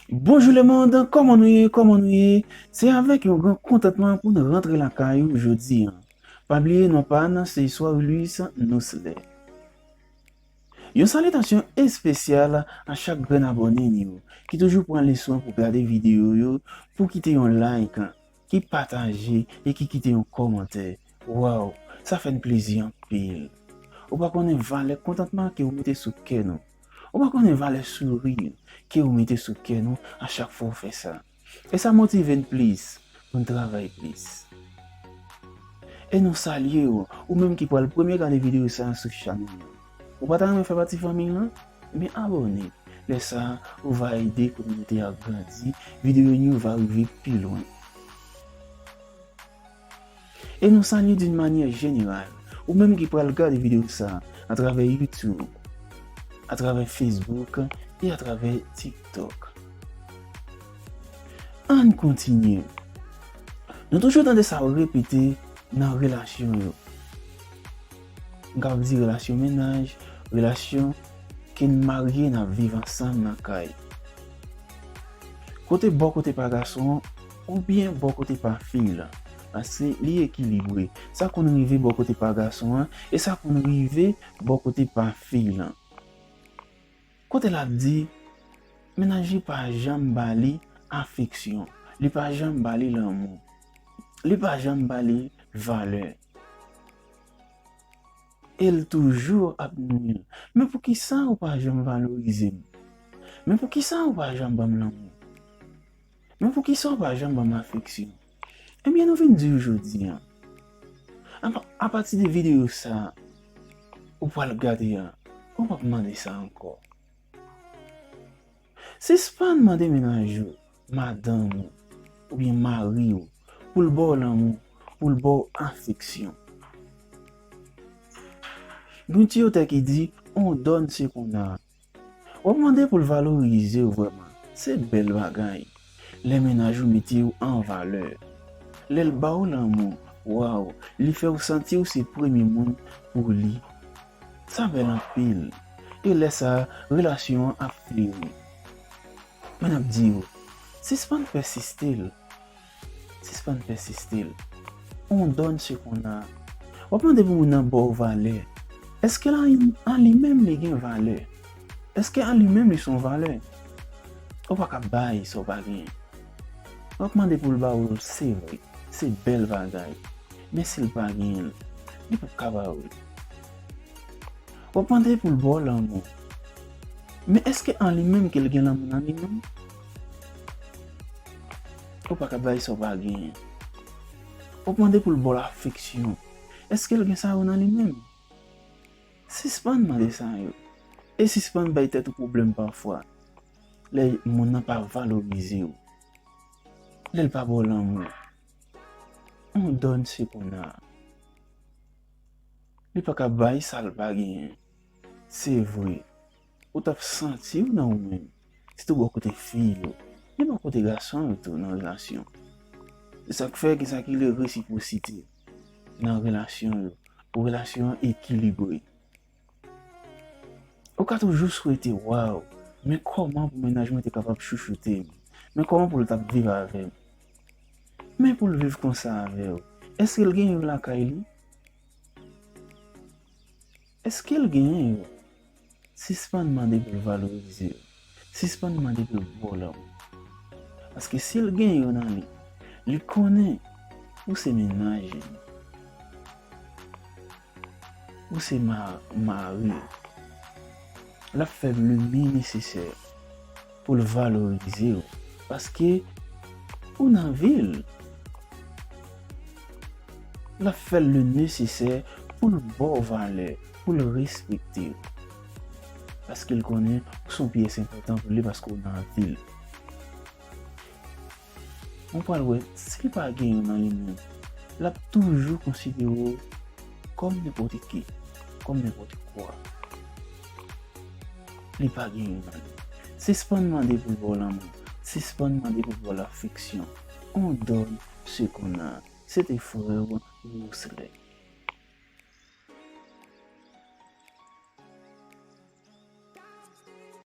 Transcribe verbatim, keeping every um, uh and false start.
Bonjou lemonn, kòman nou ye, kòman nou ye? Se avèk yon gran kontantman pou n rantre lakay ou jodi a. Pa bliye non pa n se Iswa Wilus Nouslè. Yon salitasyon espesyal a chak grenn abòne n yo ki toujou pran le swen pou gade videyo yo, pou kite yon like, ki pataje e ki kite yon kòmantè. Waw, sa fè n plezi anpil. Ou pa konnen valè kontantman ke ou mete sou kè nou. Ou pa konnen valè souri ke ou mete sou kè nou a chak fwa ou fè sa. E sa motive n plis pou n travay plis. E nou salye w, ou menm ki pral premye gade videyo sa a sou chanèl la. Ou pa ta renmen fè pati fanmi an? Ebyen abòne. Lè sa a, ou va ede kominote a grandi, videyo n yo va rive pi lwen. E nou salye d'une manière générale, ou menm ki pral gade videyo sa a atravè YouTube, atravè Facebook e atravè TikTok. Ann kontinye. Nou toujou tande sa repete nan relasyon yo. M kapab di relasyon mennaj, relasyon ke n marye, n ap viv ansanm nan kay. Kote bò kote pa gason an, oubyen bò kote pa fi lan, paske li ekilibre. Sa konn rive bò kote pa gason an, e sa konn rive bò kote pa fi lan. Kote l ap di, mennaj li pa janm ba li afeksyon, li pa janm ba li lanmou, li pa janm ba li valè. E l toujou ap nwi l. Men poukisa ou pa janm valorize m? Men poukisa ou pa janm ban m lanmou? Men poukisa ou pa janm ban m afeksyon? Ebyen, nou vin di w jodi a. Apa-, apati de videyo sa a, ou pral gade a, ou p ap mande sa ankò. Sispann mande mennaj ou, madanm ou, oubyen mari w, pou l ba w lanmou, pou l ba w afeksyon. Gen yon ti otè ki di, on donne ce qu'on a. W ap mande pou l valorize w vrèman. Se bèl bagay. Lè mennaj ou mete w an valè. Lè l ba w lanmou, waw, li fè w santi w se premye moun pou li. Sa bèl anpil. E lè sa a, relasyon an ap fleri. Men n ap di w, sispann pèsiste l. Sispann pèsiste l. On donne ce qu'on a. W ap mande pou moun nan ba w valè. Èske l an, an li menm li gen valè? Èske an li menm li se yon valè? Ou pa ka bay sa w pa genyen. W ap mande pou l ba w l, se vre. Se bèl bagay. Men si l pa genyen l, li p ap ka ba w l. W ap mande pou l ba w lanmou. Men èske an li menm ke l gen lanmou nan li menm? Ou pa ka bay sa w pa genyen. W ap mande pou l ba w afeksyon. Èske l gen sa yo nan li menm? Sispann mande sa yo. E sispann bay tèt ou pwoblèm pafwa. Lè moun nan pa valorize w. Lè l pa ba w lanmou. On donne ce qu'on a. Li pa ka bay sa l pa genyen. Se vre. Ou t ap santi w nan ou menm. Sitou bò kote fi yo. Men bò kote gason yo tou nan relasyon. Se sa k fè gen sa ki rele resipwosite nan relasyon yo. Pou relasyon an ekilibre. Ou ka toujou swete, waw, men kòman pou mennaj mwen te kapab chouchoute m? Men kòman pou l t ap viv avè m? Men pou l viv konsa avè w, èske l gen yo lakay li? Èske l genyen yo? Sispann mande pou l valorize w. Sispann mande pou l ba w lanmou. Paske si l gen yo nan li, li konnen ou se mennaj li. Ou se ma-, mari l. L ap fè le mi nesesè pou l valorize w. Paske ou nan vi l. L ap fè le nesesè pou l ba w valè, pou l respekte w. Paske l konnen ou se yon pyès enpòtan pou li paske w nan vi l. Ou pral wè, si l pa gen yo nan li menm, l ap toujou konsidere w kòm nenpòt ki, kòm nenpòt kwa. Li pa gen yo nan li. Sispann mande pou l ba w lanmou. Sispann mande pou l ba w lafeksyon. On donne ce qu'on a. Se te frè w, Rousselin.